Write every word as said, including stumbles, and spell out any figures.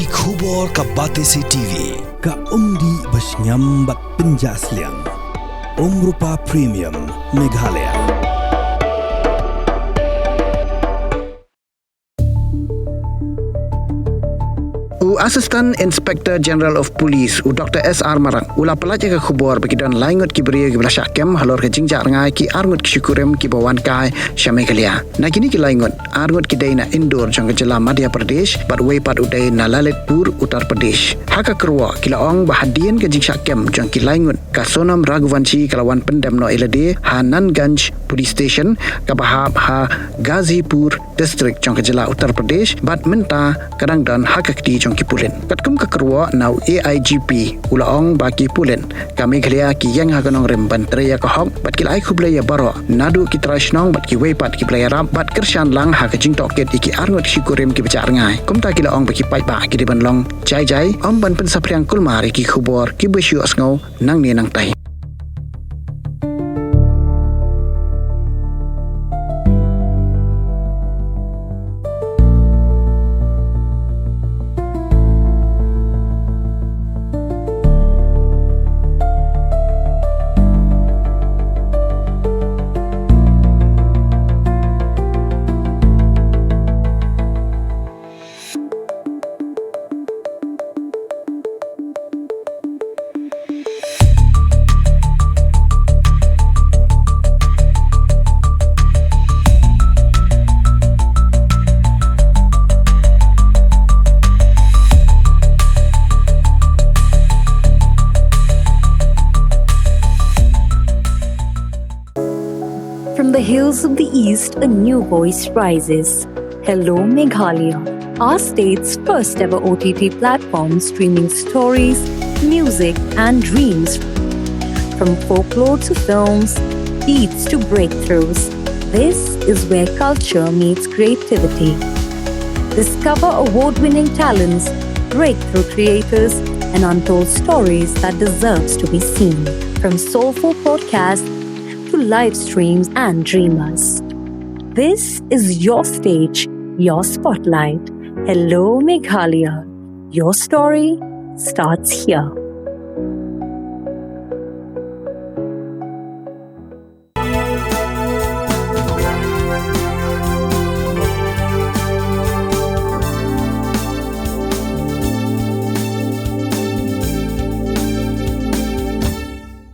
Ki khubor ka Batesi T V, ka umdih ba shngiam bad pynjah sliang. Umrupa Premium, Meghalaya. U Assistant Inspector General of Police, u Doktor S R Marak, u la pyllait ïa ka khubor ba ki don lai ngut ki briew kiba la shah kem halor ka jingjah rngai ki ar ngut ki shikurim kiba wan kai sha Meghalaya. Na kine ki lai ngut, ar ngut ki dei na Indore jong ka jylla Madhya Pradesh, bad wei pat u dei na Lalitpur, Uttar Pradesh. Ha ka kyrwoh ki la ong ba hadien ka jingshah kem jong ki lai ngut, ka Sonam Raghuvanshi ka la wan pyndem noh ïa lade ha Nanganj Police Station, kaba hap ha Ghazipur District jong ka jylla Uttar Pradesh, bad mynta ka dang don ha ka kti jong ki pulit. Katkum ka kyrwoh na u A I G P, u la ong ba ki pulit ka Meghalaya ki ïeng ha ka nongrim ban trei ïa ka hok, bad ki la ai khublei ïa baroh, naduh ki trai shnong bad kiwei pat kiba la ïarap, bad kyrshan lang ha ka jingtohkit ïa ki ar ngut ki shikurim kiba jah rngai. Kumta ki la ong ba ki paidbah ki dei ban long jai jai, ym ban pynsaphriang kulmar ïa ki khubor kiba shu ïohsngew nangne nangtai. From the hills of the East, a new voice rises. Hello, Meghalaya, our state's first ever O T T platform streaming stories, music, and dreams. From folklore to films, beats to breakthroughs, this is where culture meets creativity. Discover award winning talents, breakthrough creators, and untold stories that deserves to be seen. From soulful podcasts to live streams and dreamers. This is your stage, your spotlight. Hello, Meghalaya. Your story starts here.